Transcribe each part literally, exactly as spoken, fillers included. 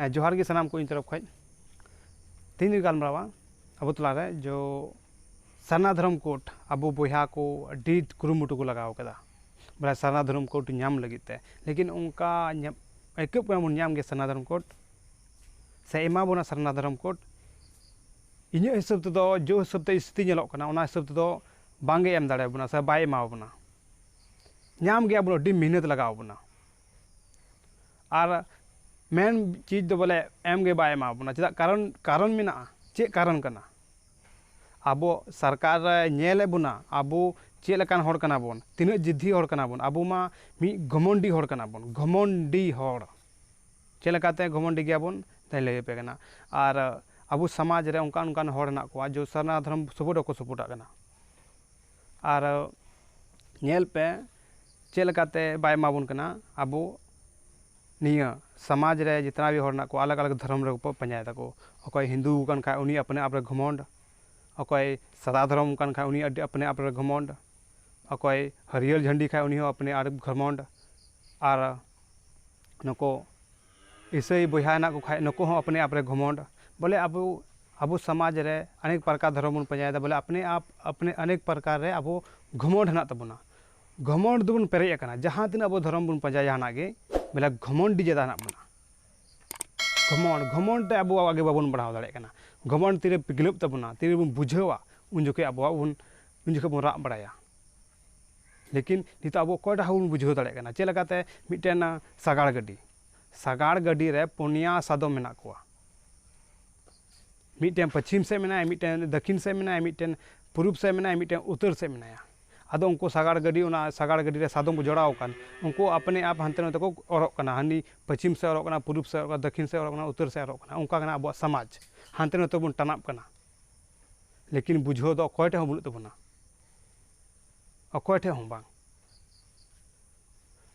ᱦᱮᱸ, ᱡᱚᱦᱟᱨ ᱜᱮ ᱥᱟᱱᱟᱢ ᱠᱚ ᱤᱧ ᱛᱚᱨᱚᱯ ᱠᱷᱚᱡ᱾ ᱛᱮᱦᱮᱧ ᱫᱚ ᱜᱟᱞᱢᱟᱨᱟᱣᱟ ᱟᱵᱚ ᱛᱟᱞᱟᱨᱮ ᱡᱚ ᱥᱟᱨᱱᱟ ᱫᱷᱚᱨᱚᱢ ᱠᱳᱰ ᱟᱵᱚ ᱵᱚᱭᱦᱟ ᱠᱚ ᱟᱹᱰᱤ ᱠᱩᱨᱩᱢᱩᱴᱩ ᱠᱚ ᱞᱟᱜᱟᱣ ᱠᱟᱫᱟ, ᱵᱚᱞᱮ ᱥᱟᱨᱱᱟ ᱫᱷᱚᱨᱚᱢ ᱠᱳᱰ ᱧᱟᱢ ᱞᱟᱹᱜᱤᱫ ᱛᱮ᱾ ᱞᱮᱠᱤᱱ ᱚᱱᱠᱟ ᱧᱟᱢ, ᱟᱹᱭᱠᱟᱹᱜ ᱠᱟᱱᱟ ᱵᱚᱱ ᱧᱟᱢ ᱜᱮ ᱥᱟᱨᱱᱟ ᱫᱷᱚᱨᱚᱢ ᱠᱳᱰ ᱥᱮ ᱮᱢᱟ ᱵᱚᱱᱟ ᱥᱟᱨᱱᱟ ᱫᱷᱚᱨᱚᱢ ᱠᱳᱰ᱾ ᱤᱧᱟᱹᱜ ᱦᱤᱥᱟᱹᱵ ᱛᱮᱫᱚ, ᱡᱚ ᱦᱤᱥᱟᱹᱵ ᱛᱮ ᱥᱛᱷᱤᱛᱤ ᱧᱮᱞᱚᱜ ᱠᱟᱱᱟ, ᱚᱱᱟ ᱦᱤᱥᱟᱹᱵ ᱛᱮᱫᱚ ᱵᱟᱝᱜᱮ ᱮᱢ ᱫᱟᱲᱮᱭᱟᱵᱚᱱᱟ ᱥᱮ ᱵᱟᱭ ᱮᱢᱟᱣᱟᱵᱚᱱᱟ᱾ ᱧᱟᱢ ᱜᱮᱭᱟ ᱵᱚᱱ, ᱟᱹᱰᱤ ᱢᱮᱦᱱᱚᱛ ᱞᱟᱜᱟᱣ ᱵᱚᱱᱟ᱾ ᱟᱨ ᱢᱮᱱ ᱪᱤᱡᱽ ᱫᱚ ᱵᱚᱞᱮ ᱮᱢ ᱜᱮ ᱵᱟᱭ ᱮᱢᱟ ᱵᱚᱱᱟ᱾ ᱪᱮᱫᱟᱜ? ᱠᱟᱨᱚᱱ, ᱠᱟᱨᱚᱱ ᱢᱮᱱᱟᱜᱼᱟ᱾ ᱪᱮᱫ ᱠᱟᱨᱚᱱ ᱠᱟᱱᱟ? ᱟᱵᱚ ᱥᱚᱨᱠᱟᱨ ᱨᱮ ᱧᱮᱞᱮᱫ ᱵᱚᱱᱟ, ᱟᱵᱚ ᱪᱮᱫ ᱞᱮᱠᱟᱱ ᱦᱚᱲ ᱠᱟᱱᱟ ᱵᱚᱱ, ᱛᱤᱱᱟᱹᱜ ᱡᱤᱫᱷᱤ ᱦᱚᱲ ᱠᱟᱱᱟ ᱵᱚᱱ, ᱟᱵᱚ ᱢᱟ ᱢᱤᱫ ᱜᱷᱚᱢᱚᱱᱰᱤ ᱦᱚᱲ ᱠᱟᱱᱟ ᱵᱚᱱ, ᱜᱷᱚᱢᱚᱱᱰᱤ ᱦᱚᱲ᱾ ᱪᱮᱫ ᱞᱮᱠᱟᱛᱮ ᱜᱷᱚᱢᱚᱱᱰᱤ ᱜᱮᱭᱟᱵᱚᱱ, ᱛᱟᱦᱚᱧ ᱞᱟᱹᱭ ᱟᱯᱮ ᱠᱟᱱᱟ᱾ ᱟᱨ ᱟᱵᱚ ᱥᱚᱢᱟᱡᱽ ᱨᱮ ᱚᱱᱠᱟᱱ ᱚᱱᱠᱟᱱ ᱦᱚᱲ ᱦᱮᱱᱟᱜ ᱠᱚᱣᱟ, ᱡᱮ ᱥᱟᱨᱱᱟ ᱫᱷᱚᱨᱚᱢ ᱥᱟᱯᱳᱨᱴ ᱦᱚᱸᱠᱚ ᱥᱟᱯᱳᱨᱴᱟᱜ ᱠᱟᱱᱟ᱾ ᱟᱨ ᱧᱮᱞ ᱯᱮ, ᱪᱮᱫ ᱞᱮᱠᱟᱛᱮ ᱵᱟᱭ ᱮᱢᱟ ᱵᱚᱱ ᱠᱟᱱᱟ᱾ ᱟᱵᱚ ᱱᱤᱭᱟᱹ ᱥᱚᱢᱟᱡᱽ ᱨᱮ ᱡᱤᱛᱱᱟ ᱵᱷᱤ ᱦᱚᱲ ᱦᱮᱱᱟᱜ ᱠᱚᱣᱟ, ᱟᱞᱟᱜᱽ ᱟᱞᱟᱜᱽ ᱫᱷᱚᱨᱚᱢ ᱨᱮᱠᱚ ᱯᱟᱸᱡᱟᱭ ᱫᱟᱠᱚ᱾ ᱚᱠᱚᱭ ᱦᱤᱱᱫᱩ ᱠᱟᱱ ᱠᱷᱟᱡ, ᱩᱱᱤ ᱟᱯᱱᱮ ᱟᱯ ᱨᱮ ᱜᱷᱚᱢᱚᱱᱰ᱾ ᱚᱠᱚᱭ ᱥᱟᱫᱟ ᱫᱷᱚᱨᱚᱢ ᱠᱟᱱ ᱠᱷᱟᱡ, ᱩᱱᱤ ᱟᱹᱰᱤ ᱟᱯᱱᱮ ᱟᱯ ᱨᱮ ᱜᱷᱚᱢᱚᱱᱰ᱾ ᱚᱠᱚᱭ ᱦᱟᱹᱨᱭᱟᱹᱲ ᱡᱷᱟᱹᱱᱰᱤ ᱠᱷᱟᱡ, ᱩᱱᱤ ᱦᱚᱸ ᱟᱯᱱᱮ ᱟᱯ ᱨᱮ ᱜᱷᱚᱢᱚᱱᱰ᱾ ᱟᱨ ᱱᱩᱠᱩ ᱤᱥᱟᱹᱭ ᱵᱚᱭᱦᱟ ᱦᱮᱱᱟᱜ ᱠᱚ ᱠᱷᱟᱡ, ᱱᱩᱠᱩ ᱦᱚᱸ ᱟᱯᱱᱮ ᱟᱯ ᱨᱮ ᱜᱷᱚᱢᱚᱱᱰ᱾ ᱵᱚᱞᱮ ᱟᱵᱚ, ᱟᱵᱚ ᱥᱚᱢᱟᱡᱽ ᱨᱮ ᱚᱱᱮᱠ ᱯᱨᱚᱠᱟᱨ ᱫᱷᱚᱨᱚᱢ ᱵᱚᱱ ᱯᱟᱸᱡᱟᱭᱮᱫᱟ, ᱵᱚᱞᱮ ᱟᱯᱱᱮ ᱟᱯ, ᱟᱯᱱᱮ ᱚᱱᱮᱠ ᱯᱨᱚᱠᱟᱨ ᱨᱮ ᱟᱵᱚ ᱜᱷᱚᱢᱚᱱᱰ ᱦᱮᱱᱟᱜ ᱛᱟᱵᱚᱱᱟ᱾ ᱜᱷᱚᱢᱚᱱᱰ ᱫᱚᱵᱚᱱ ᱯᱮᱨᱮᱡ ᱟᱠᱟᱱᱟ᱾ ᱡᱟᱦᱟᱸ ᱛᱤᱱᱟᱹᱜ ᱟᱵᱚ ᱫᱷᱚᱨᱚᱢ ᱵᱚᱱ ᱯᱟᱸᱡᱟᱭᱟ, ᱡᱟᱦᱟᱱᱟᱜ ᱜᱮ, ᱵᱚᱞᱮ ᱜᱷᱚᱢᱚᱱᱰᱤ ᱡᱟᱫᱟ ᱦᱮᱱᱟᱜ ᱵᱚᱱᱟ᱾ ᱜᱷᱚᱢᱚᱱᱰ, ᱜᱷᱚᱢᱚᱱᱰ ᱛᱮ ᱟᱵᱚ ᱟᱜᱮ ᱵᱟᱵᱚᱱ ᱵᱟᱲᱦᱟᱣ ᱫᱟᱲᱮᱭᱟᱜ ᱠᱟᱱᱟ᱾ ᱜᱷᱚᱢᱚᱱᱰ ᱛᱤᱨᱮ ᱯᱤᱜᱷᱞᱟᱹᱜ ᱛᱟᱵᱚᱱᱟ, ᱛᱤᱨᱮᱵᱚᱱ ᱵᱩᱡᱷᱟᱹᱣᱟ, ᱩᱱ ᱡᱚᱠᱷᱮᱡ ᱟᱵᱚᱣᱟᱜ ᱵᱚᱱ, ᱩᱱ ᱡᱚᱠᱷᱮᱡ ᱵᱚᱱ ᱨᱟᱜ ᱵᱟᱲᱟᱭᱟ᱾ ᱞᱮᱠᱤᱱ ᱱᱤᱛᱚᱜ ᱟᱵᱚ ᱚᱠᱚᱭᱴᱟᱜ ᱦᱚᱸ ᱵᱚᱱ ᱵᱩᱡᱷᱟᱹᱣ ᱫᱟᱲᱮᱭᱟᱜ ᱠᱟᱱᱟ᱾ ᱪᱮᱫ ᱞᱮᱠᱟᱛᱮ ᱢᱤᱫᱴᱮᱱ, ᱟᱸ, ᱥᱟᱜᱟᱲ ᱜᱟᱹᱰᱤ, ᱥᱟᱜᱟᱲ ᱜᱟᱹᱰᱤ ᱨᱮ ᱯᱩᱱᱭᱟ ᱥᱟᱫᱚᱢ ᱢᱮᱱᱟᱜ ᱠᱚᱣᱟ᱾ ᱢᱤᱫᱴᱮᱱ ᱯᱚᱪᱷᱤᱢ ᱥᱮᱫ ᱢᱮᱱᱟᱭᱟ, ᱢᱤᱫᱴᱮᱱ ᱫᱚᱠᱷᱤᱱ ᱥᱮᱫ ᱢᱮᱱᱟᱭᱟ, ᱢᱤᱫᱴᱮᱱ ᱯᱩᱨᱩᱵ ᱥᱮᱫ ᱢᱮᱱᱟᱭᱟ, ᱢᱤᱫᱴᱮᱱ ᱩᱛᱛᱚᱨ ᱥᱮᱫ ᱢᱮᱱᱟᱭᱟ᱾ ᱟᱫᱚ ᱩᱱᱠᱩ ᱥᱟᱜᱟᱲ ᱜᱟᱹᱰᱤ, ᱚᱱᱟ ᱥᱟᱜᱟᱲ ᱜᱟᱹᱰᱤ ᱨᱮ ᱥᱟᱫᱚᱢ ᱠᱚ ᱡᱚᱲᱟᱣ ᱟᱠᱟᱱ, ᱩᱱᱠᱩ ᱟᱯᱱᱮ ᱟᱯ ᱦᱟᱱᱛᱮ ᱱᱟᱛᱮ ᱠᱚ ᱚᱨᱚᱜ ᱠᱟᱱᱟ᱾ ᱦᱟᱹᱱᱤ ᱯᱚᱪᱷᱤᱢ ᱥᱮᱫ ᱚᱨᱚᱜ ᱠᱟᱱᱟ, ᱯᱩᱨᱩᱵ ᱥᱮᱫ ᱚᱨᱚᱜ ᱠᱟᱱᱟ, ᱫᱚᱠᱷᱤᱱ ᱥᱮᱫ ᱚᱨᱚᱜ ᱠᱟᱱᱟ, ᱩᱛᱛᱚᱨ ᱥᱮᱫ ᱚᱨᱚᱜ ᱠᱟᱱᱟ᱾ ᱚᱱᱠᱟ ᱠᱟᱱᱟ ᱟᱵᱚᱣᱟᱜ ᱥᱚᱢᱟᱡᱽ᱾ ᱦᱟᱱᱛᱮ ᱱᱟᱛᱮ ᱵᱚᱱ ᱴᱟᱱᱟᱵ ᱠᱟᱱᱟ, ᱞᱮᱠᱤᱱ ᱵᱩᱡᱷᱟᱹᱣ ᱫᱚ ᱚᱠᱚᱭ ᱴᱷᱮᱱ ᱦᱚᱸ ᱵᱟᱹᱱᱩᱜ ᱛᱟᱵᱚᱱᱟ᱾ ᱚᱠᱚᱭ ᱴᱷᱮᱱ ᱦᱚᱸ ᱵᱟᱝ᱾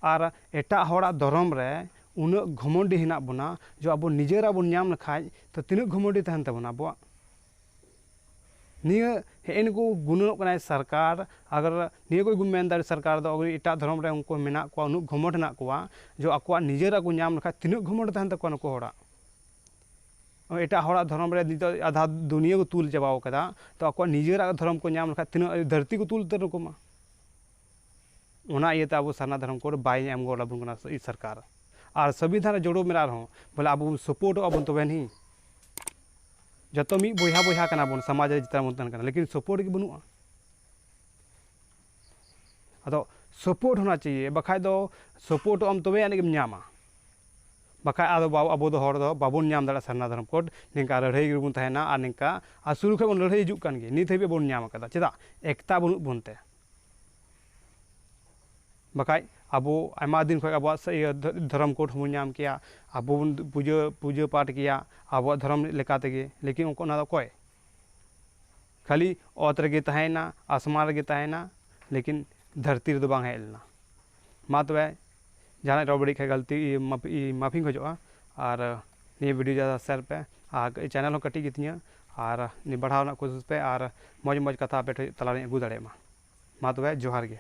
ᱟᱨ ᱮᱴᱟᱜ ᱦᱚᱲᱟᱜ ᱫᱷᱚᱨᱚᱢ ᱨᱮ ᱩᱱᱟᱹᱜ ᱜᱷᱚᱢᱚᱱᱰᱤ ᱦᱮᱱᱟᱜ ᱵᱚᱱᱟ, ᱡᱮ ᱟᱵᱚ ᱱᱤᱡᱮᱨᱟᱜ ᱵᱚᱱ ᱧᱟᱢ ᱞᱮᱠᱷᱟᱡ, ᱛᱚ ᱛᱤᱱᱟᱹᱜ ᱜᱷᱚᱢᱚᱱᱰᱤ ᱛᱟᱦᱮᱱ ᱛᱟᱵᱚᱱᱟ ᱟᱵᱚᱣᱟᱜ? ᱱᱤᱭᱟᱹ ᱦᱮᱸᱜᱼᱮ ᱱᱩᱠᱩ ᱜᱩᱱᱟᱹᱱᱚᱜ ᱠᱟᱱᱟᱭ ᱥᱚᱨᱠᱟᱨ᱾ ᱟᱜᱟᱨ ᱱᱤᱭᱟᱹ ᱠᱚ ᱜᱮ ᱢᱮᱱ ᱫᱟᱲᱮ ᱥᱚᱨᱠᱟᱨ ᱫᱚ, ᱟᱵᱚ ᱮᱴᱟᱜ ᱫᱷᱚᱨᱚᱢ ᱨᱮ ᱩᱱᱠᱩ ᱢᱮᱱᱟᱜ ᱠᱚᱣᱟ, ᱩᱱᱟᱹᱜ ᱜᱷᱚᱢᱚᱱᱰ ᱦᱮᱱᱟᱜ ᱠᱚᱣᱟ, ᱡᱮ ᱟᱠᱚᱣᱟᱜ ᱱᱤᱡᱮᱨᱟᱜ ᱠᱚ ᱧᱟᱢ ᱞᱮᱠᱷᱟᱡ ᱛᱤᱱᱟᱹᱜ ᱜᱷᱚᱢᱚᱱᱰ ᱛᱟᱦᱮᱱ ᱛᱟᱠᱚᱣᱟ ᱱᱩᱠᱩ ᱦᱚᱲᱟᱜ? ᱮᱴᱟᱜ ᱦᱚᱲᱟᱜ ᱫᱷᱚᱨᱚᱢ ᱨᱮ ᱱᱤᱛᱚᱜ ᱟᱫᱷᱟ ᱫᱩᱱᱤᱭᱟᱹ ᱠᱚ ᱛᱩᱞ ᱪᱟᱵᱟᱣ ᱠᱟᱫᱟ, ᱛᱚ ᱟᱠᱚᱣᱟᱜ ᱱᱤᱡᱮᱨᱟᱜ ᱫᱷᱚᱨᱚᱢ ᱠᱚ ᱧᱟᱢ ᱞᱮᱠᱷᱟᱱ ᱛᱤᱱᱟᱹᱜ ᱫᱷᱟᱹᱨᱛᱤ ᱠᱚ ᱛᱩᱞ ᱩᱛᱟᱹᱨ ᱠᱚᱢᱟ᱾ ᱚᱱᱟ ᱤᱭᱟᱹᱛᱮ ᱟᱵᱚ ᱥᱟᱨᱱᱟ ᱫᱷᱚᱨᱚᱢ ᱠᱳᱰ ᱵᱟᱭ ᱮᱢ ᱜᱚᱫ ᱟᱵᱚᱱ ᱠᱟᱱᱟ ᱥᱚᱨᱠᱟᱨ᱾ ᱟᱨ ᱥᱚᱝᱵᱤᱫᱷᱟᱱ ᱨᱮ ᱡᱚᱲᱟᱣ ᱢᱮᱱᱟᱜ ᱨᱮᱦᱚᱸ ᱵᱚᱞᱮ ᱟᱵᱚ ᱵᱚᱱ ᱥᱟᱯᱳᱨᱴᱚᱜ ᱟᱵᱚᱱ, ᱛᱚᱵᱮ ᱱᱤ ᱡᱚᱛᱚ ᱢᱤᱫ ᱵᱚᱭᱦᱟ ᱵᱚᱭᱦᱟ ᱠᱟᱱᱟ ᱵᱚᱱ, ᱥᱚᱢᱟᱡᱽ ᱨᱮ ᱡᱚᱛᱚ ᱵᱚᱱ ᱛᱟᱦᱮᱱ ᱠᱟᱱᱟ, ᱞᱮᱠᱤᱱ ᱥᱟᱯᱳᱨᱴ ᱜᱮ ᱵᱟᱹᱱᱩᱜᱼᱟ᱾ ᱟᱫᱚ ᱥᱟᱯᱳᱨᱴ ᱦᱚᱱᱟ ᱪᱟᱦᱤᱭᱮ, ᱵᱟᱠᱷᱟᱡ ᱫᱚ ᱥᱟᱯᱳᱨᱴᱚᱜ ᱟᱢ ᱛᱚᱵᱮ ᱟᱹᱱᱤᱡ ᱜᱮᱢ ᱧᱟᱢᱟ, ᱵᱟᱠᱷᱟᱡ ᱟᱫᱚ ᱵᱟ-, ᱟᱵᱚ ᱫᱚ ᱦᱚᱲ ᱫᱚ ᱵᱟᱵᱚᱱ ᱧᱟᱢ ᱫᱟᱲᱮᱭᱟᱜᱼᱟ ᱥᱟᱨᱱᱟ ᱫᱷᱚᱨᱚᱢ ᱠᱳᱰ᱾ ᱱᱤᱝᱠᱟ ᱞᱟᱹᱲᱦᱟᱹᱭ ᱨᱮᱵᱚᱱ ᱛᱟᱦᱮᱱᱟ ᱟᱨ ᱱᱤᱝᱠᱟ ᱟᱨ ᱥᱩᱨᱩ ᱠᱷᱚᱱ ᱵᱚᱱ ᱞᱟᱹᱲᱦᱟᱹᱭ ᱦᱤᱡᱩᱜ ᱠᱟᱱ ᱜᱮ, ᱱᱤᱛ ᱦᱟᱹᱵᱤᱡ ᱵᱚᱱ ᱧᱟᱢ ᱟᱠᱟᱫᱟ᱾ ᱪᱮᱫᱟᱜ? ᱮᱠᱛᱟ ᱵᱟᱹᱱᱩᱜ ᱵᱚᱱ ᱛᱮ᱾ ᱵᱟᱠᱷᱟᱡ ᱟᱵᱚ ᱟᱭᱢᱟ ᱫᱤᱱ ᱠᱷᱚᱱ ᱟᱵᱚᱣᱟᱜ ᱥᱮ ᱤᱭᱟᱹ ᱫᱷᱚ-, ᱫᱷᱚᱨᱚᱢ ᱠᱳᱰ ᱦᱚᱸᱵᱚᱱ ᱧᱟᱢ ᱠᱮᱭᱟ, ᱟᱵᱚ ᱵᱚᱱ ᱯᱩᱡᱟᱹ, ᱯᱩᱡᱟᱹ ᱯᱟᱴ ᱠᱮᱭᱟ ᱟᱵᱚᱣᱟᱜ ᱫᱷᱚᱨᱚᱢ ᱞᱮᱠᱟ ᱛᱮᱜᱮ, ᱞᱮᱠᱤᱱ ᱚᱱᱟ ᱫᱚ ᱚᱠᱚᱭ? ᱠᱷᱟᱹᱞᱤ ᱚᱛ ᱨᱮᱜᱮ ᱛᱟᱦᱮᱸᱭᱮᱱᱟ, ᱟᱥᱢᱟᱱ ᱨᱮᱜᱮ ᱛᱟᱦᱮᱸᱭᱮᱱᱟ, ᱞᱮᱠᱤᱱ ᱫᱷᱟᱹᱨᱛᱤ ᱨᱮᱫᱚ ᱵᱟᱝ ᱦᱮᱡ ᱞᱮᱱᱟ᱾ ᱢᱟ ᱛᱚᱵᱮ, ᱡᱟᱦᱟᱱᱟᱜ ᱨᱚᱲ ᱵᱟᱹᱲᱤᱡ ᱠᱷᱟᱡ ᱜᱟᱹᱞᱛᱤ, ᱢᱟᱯ-, ᱢᱟᱯᱷᱤᱧ ᱠᱷᱚᱡᱚᱜᱼᱟ᱾ ᱟᱨ ᱱᱤᱭᱟᱹ ᱵᱷᱤᱰᱤᱭᱳ ᱡᱟᱫᱟ ᱥᱮᱭᱟᱨ ᱯᱮ, ᱟᱨ ᱪᱮᱱᱮᱞ ᱦᱚᱸ ᱠᱟᱹᱴᱤᱡ ᱜᱮᱛᱤᱧᱟ, ᱟᱨ ᱱᱤᱭᱟᱹ ᱵᱟᱲᱦᱟᱣ ᱨᱮᱱᱟᱜ ᱠᱳᱥᱤᱥ ᱯᱮ, ᱟᱨ ᱢᱚᱡᱽ ᱢᱚᱡᱽ ᱠᱟᱛᱷᱟ ᱟᱯᱮ ᱴᱷᱮᱱ ᱛᱟᱞᱟᱨᱤᱧ ᱟᱹᱜᱩ ᱫᱟᱲᱮᱭᱟᱜ ᱢᱟ᱾ ᱢᱟ ᱛᱚᱵᱮ, ᱡᱚᱦᱟᱨ ᱜᱮ᱾